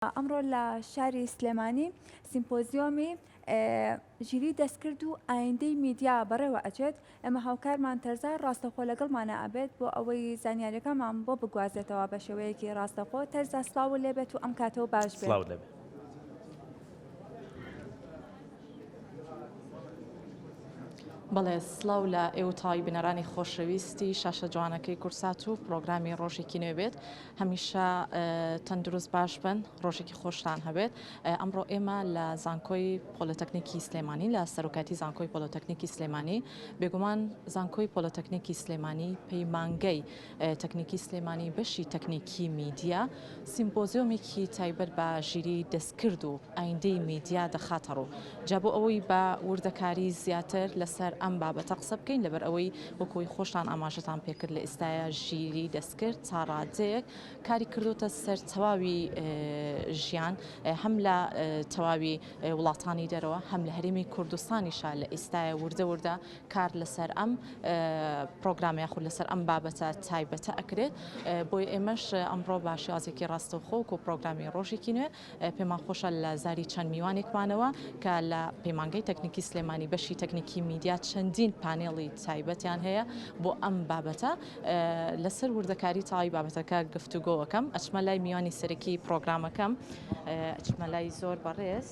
ئەمڕۆ لە شاری سلێمانی سیمپۆزیۆمی ژیری دەستکرد و ئایندەی میدیا بەڕێوە ئەچێت، ئێمە هاوکارمان تەرزا ڕاستەوخۆ لەگەڵمانا ئەبێت بۆ ئەوەی زانیاریەکانمان بۆ بگوازێتەوە بە شێوەیەکی ڕاستەوخۆ، تەرزا سڵاوت لێبێت و ئەم کاتەو باش بێت. سڵاوت لێبێت. بەڵێ سڵاو لە ئێوە تەواوی بینەرانی خۆشەویستی شاشە جوانەکەی کورسات و پرۆگرامی ڕۆژێکی نوێ بێت هەمیشە تەندروست باش بن ڕۆژێکی خۆشتان هەبێت ئەمڕۆ ئێمە لە زانکۆی پۆلۆتەکنیکی سلێمانی لە سەرۆکاتی زانکۆی پۆلۆتەکنیکی سلێمانی بێگومان زانکۆی پۆلۆتەکنیکی سلێمانی پەیمانگەی تەکنیکی سلێمانی بەشی تەکنیکی میدیا سیمپۆزیۆمێکی تایبەت بە ژیری دەستکرد و ئایندەی میدیا دەخاتە ڕوو. جا بۆ ئەوەی بە وردەکاری زیاتر لەسەر ئەم بابەتە قسە بکەین لەبەر ئەوەی وەک ئەوەی خۆشتان ئاماژەتان پێکرد لە ئێستایا ژیری دەستکرد تا ڕادەیەک کاری کردۆتە سەر تەواوی ژیان هەم لە تەواوی وڵاتانی دەرەوە هەم لە هەرێمی کوردستانیشا لە ئێستایا وردە وردە کار لەسەر ئەم پرۆگرامە یاخود لەسەر ئەم بابەتە تایبەتە ئەکرێت بۆیە ئێمەش ئەمڕۆ بە شێوازێکی ڕاستەوخۆ و پرۆگرامی ڕۆژێکی نوێ پێمان خۆشە لە زاری چەند میوانێکمانەوە کە لە پەیمانگەی تەکنیکی سلێمانی بەشی تەکنیکی میدیا چەندین پانێڵی تایبەتیان هەیە بۆ ئەم بابەتە لەسەر وردەکاری تەواوی بابەتەکە گفتوگۆەکەم ئەچمە لای میوانی سەرەکی پرۆگرامەکەم ئەچمە لای زۆر بەڕێز.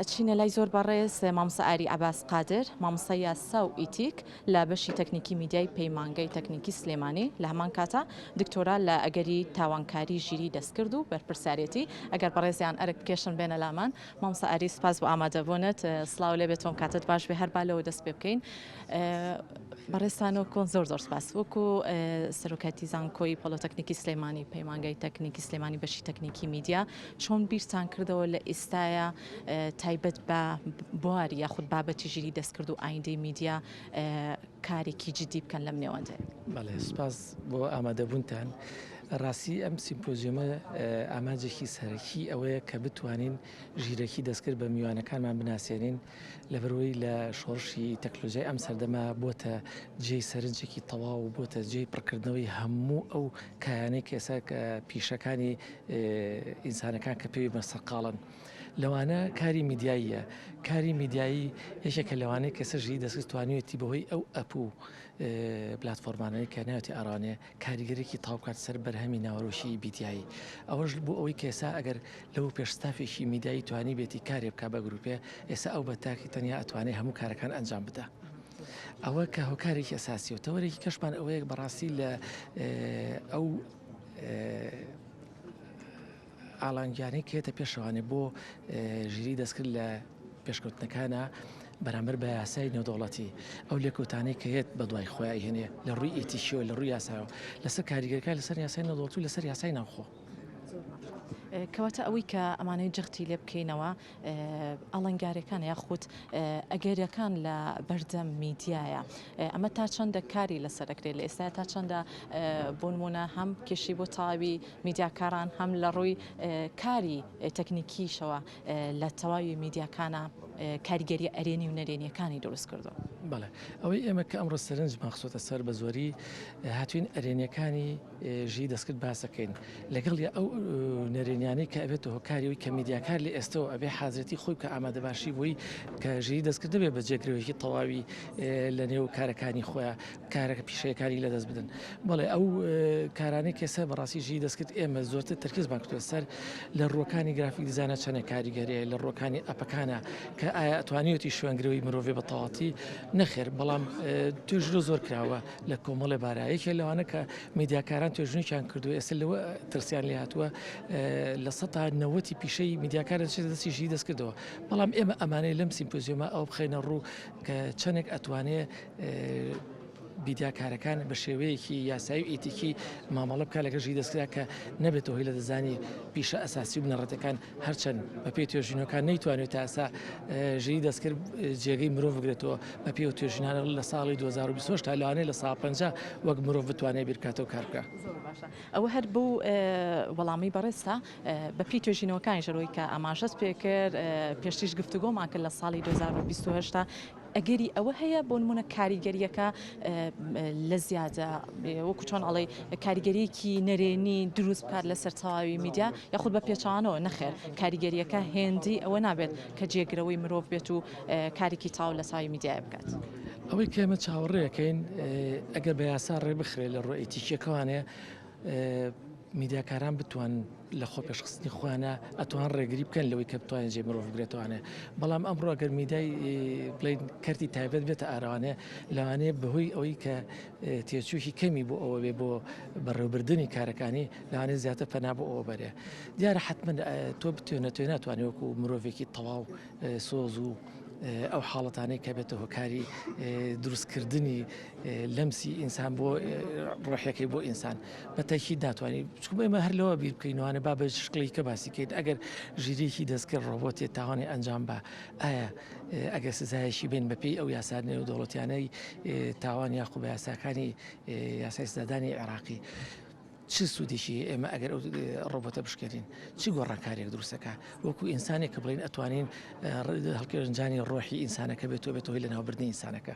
ئەچینە لای زۆر بەڕێز مامۆستا ئاری عەباس قادر، مامۆستای یاسا و ئیتیک لە بەشی تەکنیکی میدیای پەیمانگەی تەکنیکی سلێمانی، لە هەمان کاتا دکتۆرا لە ئەگەری تاوانکاری ژیری دەستکرد و بەرپرسیارێتی. ئەگەر بەڕێزیان ئەرک بکێشن بێنە لامان. مامۆستا ئاری سوپاس بۆ ئامادەبوونت. سڵاو لێ بێت تۆم کاتت باش بێ هەر با لەوە دەست پێ بکەین. بەڕێزتان و کۆن زۆر زۆر سپاس وەکو سەرۆکایەتی زانکۆی پۆلۆتەکنیکی سلێمانی پەیمانگای تەکنیکی سلێمانی بەشی تەکنیکی میدیا چۆن بیرتان کردەوە لە ئیستایا تایبەت بە بواری یاخود بابەتی ژیری دەستکرد و ئایندەی میدیا کارێکی جدی بکەن لەم نێوەندەیە؟ بەڵێ سپاس بۆ ئامادەبوونتان. ڕاستی ئەم سیمپۆزیۆمە ئامانجێکی سەرەکی ئەوەیە کە بتوانین ژیرەکی دەستکرد بە میوانەکانمان بناسێنین لەبەرئەوەی لە شۆڕشی تەکنۆلۆژیای ئەم سەردەمە بۆتە جێی سەرنجێکی تەواو و بۆتە جێی پڕکردنەوەی هەموو ئەو کایانەی کە ئێستا پیشەکانی ئینسانەکان کە پێوی بە سەرقاڵن لەوانە کاری میدیاییە کاری میدیایی یەکێکە لەوانەیە کە سەر ژیری دەستکرد توانیوێتی بەهۆی ئەو ئەپ و پلاتفۆرمانەی کە ناوێتی ئارانێ کاریگەرێکی تاو بکات سەر بەرهەمی ناوەرۆکی میدیایی ئەوەش بۆ ئەوەی کە ئێستا ئەگەر لەو پێش ستافێکی میدیایی توانی بێتی کارێ بکا بە گروپێ ئێستا ئەو بە تاکی تەنیا ئەتوانێ هەموو کارەکان ئەنجام بدا ئەوە کە هۆکارێکی ئەساسی و تەوەرێکی کەشمان ئەوەیە بەڕاستی لە ئەو ئالانگیانەی کە یەتە پێشەوانێ بۆ ژیری دەستکرد لە پێشکەوتنەکانە بەرامبەر بە یاسای نێودەوڵەتی ئەو لێکەوتانەی کە یەت بە دوای خۆیان هێنێ لە ڕووی ئیتیکیەوە لە ڕووی یاساوە لەسەر کاریگەرەکان لەسەر یاسای نێودەوڵەتی و لەسەر یاسای ناوخۆ. کەواتە ئەوەی کە ئەمانەی جەختی لێ بکەینەوە ئاڵنگاریەکان یاخود ئەگەرەکان لە بەردەم میدیایە ئەمە تا چەندە کاری لەسەر ئەکرێت لە ئێستا تا چەندە بۆ نمونە هەم کێشەی بۆ تەواوی میدیاکاران هەم لە ڕووی کاری تەکنیکیشەوە لە تەواوی میدیاکانە کاریگەری ئەرێنی و نەرێنیەکانی دروست کردو. بەڵێ ئەوەی ئێمە کە ئەمڕۆ سەرنجمان خستۆتە سەر بە زۆری هاتوین ئەرێنیەکانی ژیری دەستکرد باس ئەکەین لەگەڵ یا ئەو نەرێنیانەی کە ئەبێتە هۆکاری ئەوی کە میدیاکار لە ئێستەوە ئەبێ حازرەتی خۆی بکە ئامادەباشی بۆی کە ژیری دەستکرد نەبێ بە جێگرەوەیەکی تەواوی لە نێو کارەکانی خۆیان کارەکە پیشەیەکانی لەدەست بدەن بەڵێ ئەو کارانەی کە ئێستا بەڕاستی ژیری دەستکرد ئێمە زۆرتر تەرکیزمان کردووە سەر لە ڕووەکانی گرافیک دیزانە چەنێک کاریگەریە لە ڕووەکانی ئەپەکانە کە ئایا ئەتوانیوێتی شوێنگرەوەی مرۆڤێ بە تەواوەتی نەخێر بەڵام توێژینەوە زۆر کراوە لە کۆمەڵێ بارە یەکێ لەوانە کە میدیاکاران توێژینێکیان کردووە ئێستا لەوە ترسیان لێ هاتووە لە سەتا نەوەتی پیشەی میدیاکار دەچێتە دەستی ژیری دەستکردەوە بەڵام ئێمە ئەمانەی لەم سیمپۆزیۆمە ئەوە بخەینە ڕوو کە چەندێک ئەتوانێ میدیاکارەکان بە شێوەیەکی یاسایی و ئیتیکی مامەڵە بکات لەگەڵ ژیری دەستکردا کە نەبێتە هۆی لەدەستدانی پیشە ئەساسی و بنەڕەتەکان هەرچەند بەپێی توێژینەوەکان نەیتوانیوە تا ئێستا ژیری دەستکرد جێگەی مرۆڤ بگرێتەوە بەپێی ئەو توێژینانە لە ساڵی 2028 تا لەوانەیە 50% وەک مرۆڤ بتوانێت بیرکاتەوە کار بکات. زۆر باشە ئەوە هەر بەو وەڵامەی بەڕێزتە بەپێی توێژینەوەکانیش ئەوەی کە ئاماژەت پێکرد پێشتریش گفتوگۆمان کرد لە ساڵی 2028 تا. ئەگەری ئەوە هەیە بۆ نمونە کاریگەریەکە لە زیادە وەکو چۆن ئەڵێ کاریگەریەکی نەرێنی دروست بکات لەسەر تەواوی میدیا یاخود بە پێچوانەوە نەخێر کاریگەریەکە هێندی ئەوە نابێت کە جێگرەوەی مرۆڤ بێت و کارێکی تاو لە تاوی میدیای بکات. ئەوەی کە ئێمە چاوەڕێەکەین ئەگەر بە یاسا ڕێ بخرێت لە ڕووی ئیتیکیەکەوانێ میدیاکاران بتوان لە خۆپێشخستنی خۆیانە ئەتوان ڕێگری بکەن لەوەی کە بتوانێت جێ مرۆڤ بگرێتوانێ بەڵام ئەمڕۆ گەر میدای بڵین کەرتی تایبەت بێتە ئارەوانێ لەوانەیە بەهۆی ئەوەی کە تێچووی کەمی بۆ ئەوە بێ بۆ بەڕێوبردننی کارەکانی لەوانەیە زیاتر پەنا بۆ ئەوە بەرێ دیارە حتمما تۆ بتوێنە توێ ناتوانێت وەکو مرۆڤێکی تەواو سۆز و ئەو حاڵەتانەی کە بێتە هۆکاری دروستکردنی لەمسی ئینسان بۆ ڕۆحەکەی بۆ ئینسان بە تەکید ناتوانانی چکم ئێمە هەر لەوە بیر بکەینوانە با بە شکڵی کە باسی کەین ئەگەر ژیرێکی دەستکرد ڕۆبۆتێ تاوانی ئەنجام بە ئایا ئەگەر سزایەکی بین بەپێی ئەو یاسا نێودەوڵەتیانەی تاوان یاخو بە یاساکانی یاسای سزادانی عێراقی چ سوودێکی هەیە ئێمە ئەگەر ئەو ڕۆبۆتە بشکێنین چ گۆڕانکاریێک دروستەکە وەکو ئینسانێک کە بڵین ئەتوانین هەڵکێنجانی ڕۆحی ئینسانەکە بێت و بێت هۆی لە ناوبردنی ئینسانەکە.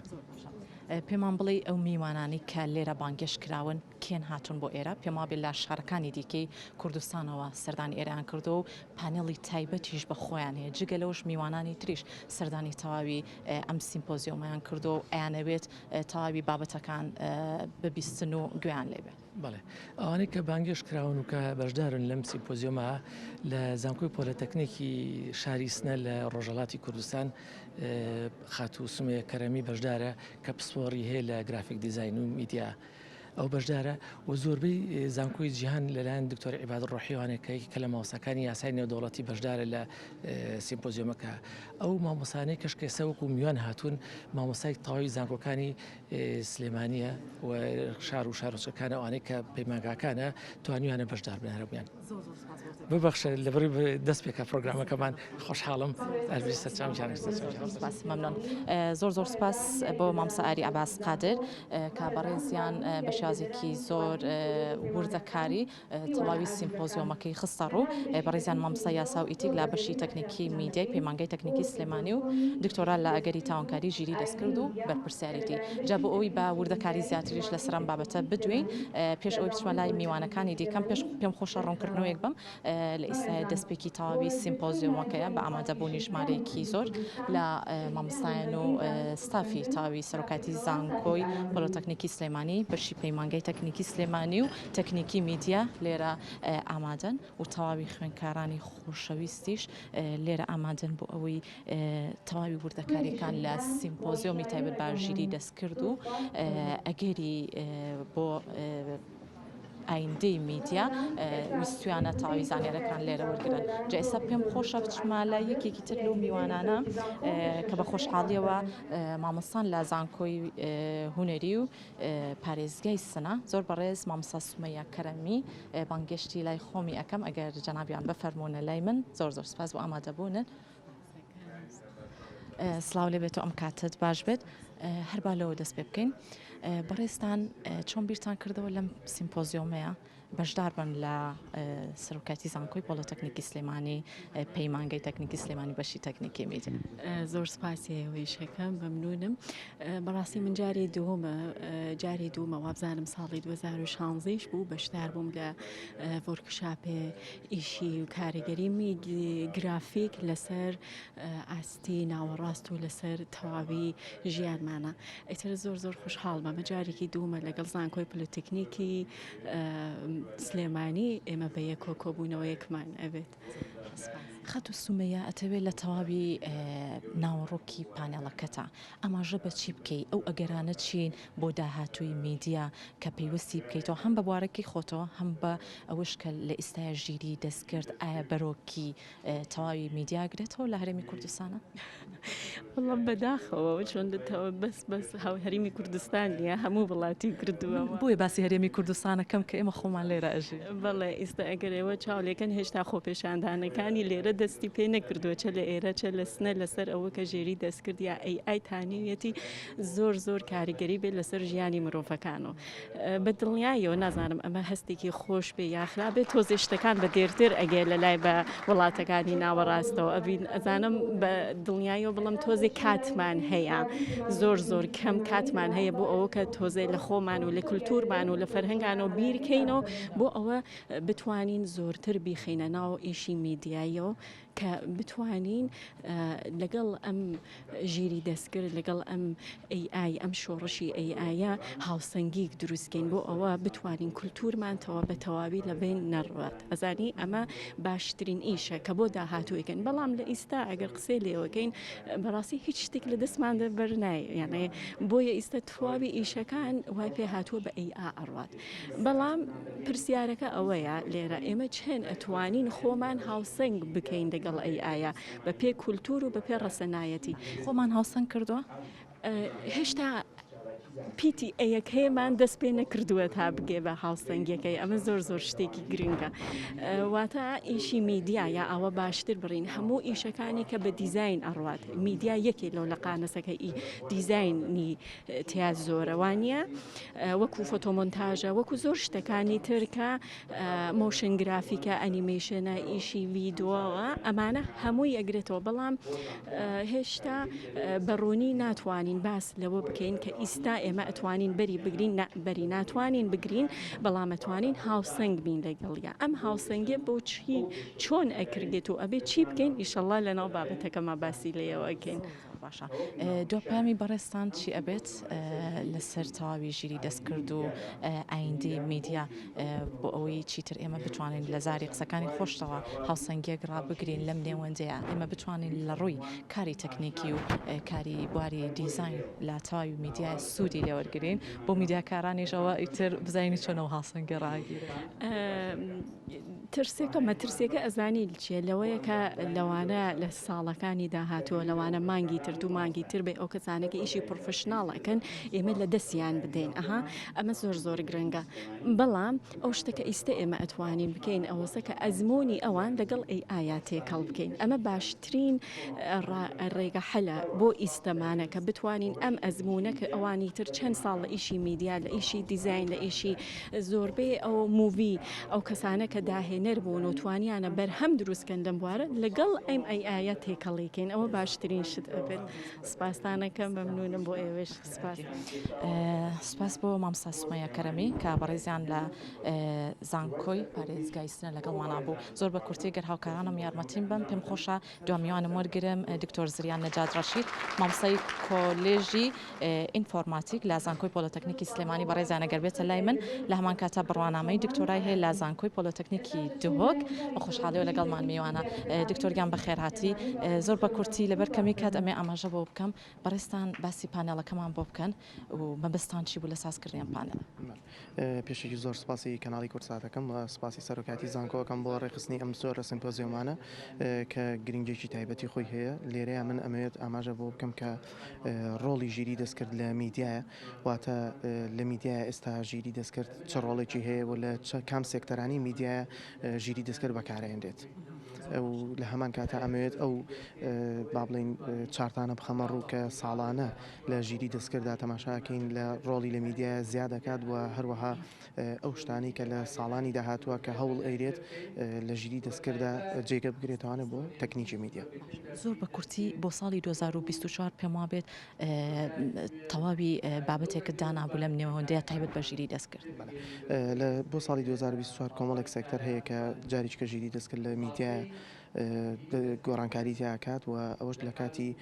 پێمان بڵێ ئەو میوانانەی کە لێرە بانگێشت کراون کێن هاتوون بۆ ئێرە؟ پێم وابێ لە شارەکانی دیکەی کوردستانەوە سەردانی ئێرەیان کردووە و پانێڵی تایبەتیش بە خۆیان هەیە، جگە لەوەش میوانانی تریش سەردانی تەواوی ئەم سیمپۆزیۆمەیان کردووە و ئەیانەوێت تەواوی بابەتەکان ببیستن و گوێیان لێ بێ. بەڵێ ئەوانەی کە بانگێشت کراون و کە بەشدارن لەم سیمپۆزیۆمە لە زانکۆی پۆلەتەکنیکی شاری سنە لە ڕۆژهەڵاتی کوردستان خاتوو سومەیە کەرەمی بەشدارە کە پسپۆڕی هەیە لە گرافیک دیزاین و میدیا ئەو بەشدارە و زۆربەی زانکۆی جیهان لەلایەن دکتۆر عیباد ڕۆحیوانێک کە یەکێکە لە مامۆستاکانی یاسای نێودەوڵەتی بەشدارە لە سیمپۆزیۆمەکە ئەو مامۆستانەی کەش کە ئێستا وەکو میوان هاتوون مامۆستای تەواوی زانکۆکانی سلێمانیە و شار و شارۆچکەکانە ئەوانەی کە پەیمانگاکانە توانیویانە بەشدار بن هەرەبوویان ببەخشە لەبەر دەست پێکە پرۆگرامەکەمان خۆشحاڵم ئەربی سەرچاو گیان سەرچاو سپاس مەمنون زۆر زۆر سپاس بۆ مامۆستا ئاری عەباس قادر کە بەڕێزیان بە شێوازێکی زۆر وردەکاری تەواوی سیمپۆزیۆمەکەی خستە ڕوو، بەڕێزیان مامۆستای یاسا و ئیتیک لە بەشی تەکنیکی میدیای پەیمانگای تەکنیکی سلێمانی و دکتۆرا لە ئەگەری تاوانکاری ژیری دەستکرد و بەرپرسیارێتی. جا بۆ ئەوەی بە وردەکاری زیاتریش لەسەر ئەم بابەتە بدوێین پێش ئەوەی بچمە لای میوانەکانی دیکەم پێش پێم خۆشە ڕوونکردنەوەیەک بەم لە ئیستایا دەستپێکی تەواوی سیمپۆزیۆمەکەیە بە ئامادەبوونی ژمارەیەکی زۆر لە مامۆستایان و ستافی تەواوی سەرۆکایەتی زانکۆی پۆلۆتەکنیکی سلێمانی بەشی پەیمانگای تەکنیکی سلێمانی و تەکنیکی میدیا لێرە ئامادەن و تەواوی خوێندکارانی خۆشەویستیش لێرە ئامادەن بۆ ئەوەی تەواوی وردەکاریەکان لە سیمپۆزیۆمی تایبەت بە ژیری دەستکرد و ئەگەری بۆ ئایندەی میدیا ویستویانە تەواوی زانیارەکان لێرە وەرگن جا ئێستا پێم خۆشە بچمە لای یەکێکی تر لەو میوانانە کە بە خۆشحاڵیەوە مامۆستان لە زانکۆی هونەری و پارێزگای سنە زۆر بەڕێز مامۆستا سومەیە کەرەمی بانگێشتی لای خۆمی ئەکەم ئەگەر جەنابیان بفەرموونە لای من زۆر زۆر سپاس بۆ ئامادەبوونن سڵاو لێ بێت و ئەم کاتت باش بێت هەر با لەوە دەست پێ بکەین بەڕێزتان چۆن بیرتان کردەوە لەم سیمپۆزیۆمەیە بەشدار بن لە سەرۆکایەتی زانکۆی پۆلۆتەکنیکی سلێمانی پەیمانگەی تەکنیکی سلێمانی بەشی تەکنیکی میدیا. زۆر سپاسی ئێوەیشەکەم مەمنونم بەڕاستی من جاری دووەمە جاری دوومە وابزانم ساڵی 2016 بوو بەشدار بووم لە ڤۆرکشاپێ ئیشی و کاریگەری گرافیک لەسەر ئاستی ناوەڕاست و لەسەر تەواوی ژیانمانە ئیتر زۆر زۆر خۆشحاڵ بەمە جارێکی دوومە لەگەڵ زانکۆی پلوتکنیکی سلێمانی ئێمە بە یەکۆ کۆبوونەوەیەکمان ئەبێت. خاتوو سومەیە ئەتەوێت لە تەواوی ناوەڕۆکی پانێڵەکەتا ئاماژە بە چی بکەی ئەو ئەگەرانە چین بۆ داهاتووی میدیا کە پەیوەستی بکەیتەوە هەم بە بوارەکەی خۆتەوە هەم بە ئەوەش کە لە ئیستایا ژیری دەستکرد ئایا بەرۆکی تەواوی میدیا گرێتەوە لە هەرێمی کوردستانە؟ وەڵا بەداخەوە چۆن دەتەوە بەس بەس هاو هەرێمی کوردستان نییە هەموو وڵاتی کردووە بۆیە باسی هەرێمی کوردستانەکەم کە ئێمە خۆمان لێرە ئەژین. بەڵێ ئیستا ئەگەر ئێوە چاو لێکەن هێشتا خۆپێشاندانەکانی لێرە دەست. دەستی پێ نەکردووە چە لە ئێرە چە لە سنە لەسەر ئەوە کە ژێری دەستکرد یا AI تانیویەتی زۆر زۆر کاریگەری بێت لەسەر ژیانی مرۆڤەکان و بە دڵنیاییەوە نازانم ئەمە هەستێکی خۆش بێ یا خراپ بێت تۆزێ شتەکان بە دێرتر ئەگەر لە لای بە وڵاتەکانی ناوەڕاستەوە ئەبین ئەزانم بە دڵنیاییەوە بڵم تۆزێ کاتمان هەیە زۆر زۆر کەم کاتمان هەیە بۆ ئەوە کە تۆزێ لە خۆمان و لە کولتورمان و لە فەرهەنگانەوە بیرکەینەوە بۆ ئەوە بتوانین زۆرتر بیخەینە ناو ئیشی میدیاییەوە کە بتوانین لەگەڵ ئەم ژیری دەستکرد لەگەڵ ئەم AI ئەم شۆڕشی AI ە هاوسەنگیک دروستکەین بۆ ئەوە بتوانین کولتورمان تەوا بە تەواوی لە بین نەڕوات ئەزانی ئەمە باشترین ئیشە کە بۆ داهاتوویکەن بەڵام لە ئیستا ئەگەر قسەی لێوەکەین بەڕاستی هیچ شتێک لە دەستمان بەر نایە یانێ بۆیە ئیستا تواوی ئیشەکان وای پێ هاتووە بە AI ئەڕوات بەڵام پرسیارەکە ئەوەیە لێرە ئێمە چەند ئەتوانین خۆمان هاوسەنگ بکەین لەگەڵ AI ە بە پێ کولتور و بە پێ ڕەسەنایەتی؟ خۆمان هاوسەنگ کردووە؟ هێشتا پیتی A یەکەیمان دەست پێ نەکردووە تا بگێ بە هاوسەنگیەکەی ئەمە زۆر زۆر شتێکی گرنگە واتە ئیشی میدیا یا ئەوە باشتر بڕین هەموو ئیشەکانی کە بە دیزین ئەڕوات میدیا یەکێ لەو لە قانەسەکە ئی دیزینی تیا زۆرە وانە وەکو فۆتۆمۆنتاژە وەکو زۆر شتەکانی تر کە motion graphic ە ئەنیمەیشنە ئیشی ڤیدۆوە ئەمانە هەمووی ئەگرێتەوە بەڵام هێشتا بە ڕوونی ناتوانین باس لەوە بکەین کە ئیستا ئێمە ئەتوانین بەری بگرین بەری ناتوانین بگرین بەڵام ئەتوانین هاوسەنگ بین لەگەڵیا ئەم هاوسەنگێ بۆچی چۆن ئەکرێت و ئەبێ چی بکەین ئیشەڵا لەناو بابەتەکەما باسی لێیەوە ئەکەین. باشە دوا پەیامی بەڕێزتان چی ئەبێت لەسەر تەواوی ژیری دەستکرد و ئایندەی میدیا بۆ ئەوەی چیتر ئێمە بتوانین لە زاری قسەکانی خۆشتەوە هاوسەنگیەک ڕابگرین لەم نێوەندەیە ئێمە بتوانین لە ڕووی کاری تەکنیکی و کاری بواری دیزاین لە تەواوی میدیای سوودی لێوەرگین بۆ میدیاکارانیش ئەوە ئیتر بزانین چۆنەوە هاوسەنگی ڕاگیرێت. ترسێکە مەترسیەکە ئەزانی چیە لەوەیە کە لەوانە لە ساڵەکانی داهاتووە لەوانە مانگی تر دوو مانگی تر بێ ئەو کەسانە کە ئیشی professional ئەکەن ئێمە لە دەستیان بدەین ئەها ئەمە زۆر زۆر گرنگە بەڵام ئەو شتە کە ئیستە ئێمە ئەتوانین بکەین ئەوەسە کە ئەزموونی ئەوان لەگەڵ AI یا تێکەڵ بکەین ئەمە باشترین ڕێگە حەلە بۆ ئیستەمانە کە بتوانین ئەم ئەزموونە کە ئەوانی تر چەند ساڵ لە ئیشی میدیا لە ئیشی دیزین لە ئیشی زۆربەی ئەو movie ئەو کەسانە کە داهێنەر بوون و توانیانە بەرهەم دروست کەن لەم بوارە لەگەڵ ئەم AI ە تێکەڵی کەین ئەوە باشترین شت ئەبێت سپاستانەکەم مەمنونم بۆ ئێوەش سپاس. سپاس بۆ مامۆستا سومەیە کەرەمی کە بەڕێزیان لە زانکۆی پارێزگای سنە لەگەڵمانا بوو زۆر بە کورتی گەر هاوکارانم یارمەتیم بەن پێم خۆشە دوا میوانم وەرگرم دکتۆر زریان نەجات ڕەشید مامۆستای کۆلێژی ئینفۆرماتیک لە زانکۆی پۆلۆتەکنیکی سلێمانی بەڕێزیان ئەگەر بێتە لای من لە هەمان کاتا بڕوانامەی دکتۆرای هەیە لە زانکۆی پۆلۆتەکنیکی دهۆک بە خۆشحاڵیەوە لەگەڵمان میوانە دکتۆر گیان بەخێرهاتی زۆر بە کورتی لەبەر کەمی کات ئەمێ ئاماژە بۆ بکەم بەڕێزتان باسی پانێڵەکەمان بۆ بکەن و مەبەستان چی بوو لە سازکردنی ئەم پانێڵە؟ پێشەکی زۆر سپاسی کەناڵی کوردسات ئەکەم و سپاسی سەرۆکایەتی زانکۆ ئەکەم بۆ ڕێکخستنی ئەم جۆرە سیمپۆزیۆمانە کە گرنگیەکی تایبەتی خۆی هەیە لێرەیا من ئەمەوێت ئاماژە بۆ بکەم کە ڕۆڵی ژیری دەستکرد لە میدیایە واتە لە میدیایە ئێستا ژیری دەستکرد چ ڕۆڵێکی هەیە و لە کام سێکتەرانی میدیایە ژیری دەستکرد بەکارئێنرێت و لە هەمان کاتا ئەمەوێت ئەو با بڵێین chart انە بخەمە ڕوو کە ساڵانە لە ژیری دەستکرددا تەماشاکەین لە ڕۆڵی لە میدیایە زیاد دەکات و هەروەها ئەو شتانەی کە لە ساڵانی داهاتووە کە هەوڵ ئەیرێت لە ژیری دەستکرددا جێگە بگرێتەوانە بۆ تەکنیکی میدیا. زۆر بە کورتی بۆ ساڵی 2024 پێم وابێت تەواوی بابەتێکت دانابوو لەم نێوەندەیە تایبەت بە ژیری دەستکرد. لە بۆ ساڵی 2024 کۆمەڵێک سێکتەر هەیە کە جاریچکە ژیری دەستکرد لە میدیایە گۆڕانکاری تیا ئەکات و ئەوەش لە کاتی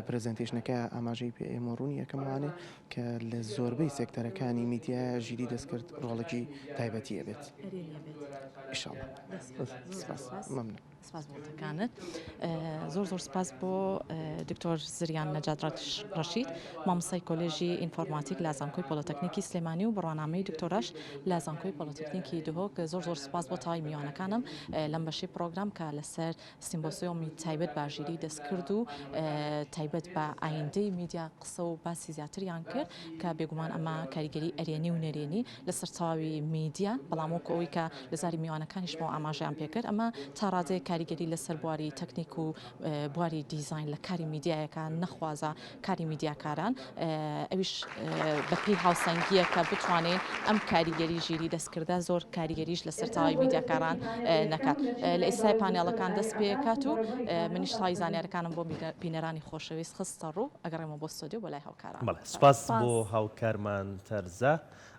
presentation ەکە ئاماژەی پێ ئێمە ڕوونی یەکەموانێ کە لە زۆربەی سێکتەرەکانی میدیایە ژیری دەستکرد ڕۆڵێکی تایبەتی ئەبێت ئیشاڵڵا سپاس مەمنون. سپاس بۆ وتەکانت. زۆر زۆر سپاس بۆ دکتۆر زریان نەجات ڕەشید مامۆستای کۆلێژی ئینفۆرماتیک لە زانکۆی پۆلۆتەکنیکی سلێمانی و بڕوانامەی دکتۆراش لە زانکۆی پۆلۆتەکنیکی دهۆک زۆر زۆر سپاس بۆ تەواوی میوانەکانم لەم بەشەی پڕۆگرام کە لەسەر سیمبۆسیۆمی تایبەت بە ژیری دەستکرد و تایبەت بە ئایندەی میدیا قسە و باسی زیاتریان کرد کە بێگومان ئەمە کاریگەری ئەرێنی و نەرێنی لەسەر تەواوی میدیا بەڵام وەکو ئەوەی کە لە زاری میوانەکانیشمەوە ئاماژەیان پێکرد ئەمە تا ڕادەیەک کاریگەری. کاریگەری لەسەر بواری تەکنیک و بواری دیزاین لە کاری میدیایەکان نەخوازە کاری میدیاکاران ئەویش بەپێی هاوسەنگییە کە بتوانین ئەم کاریگەری ژیری دەستکردە زۆر کاریگەریش لەسەر تەواوی میدیاکاران نەکات لە ئێستای پانێڵەکان دەست پێکات و منیش تای زانیارەکانم بۆ بینەرانی خۆشەویست خستە ڕوو ئەگەڕێمەوە بۆ ستۆدیۆ بۆ لای هاوکاران. بەڵێ سوپاس بۆ هاوکارمان تەرزە.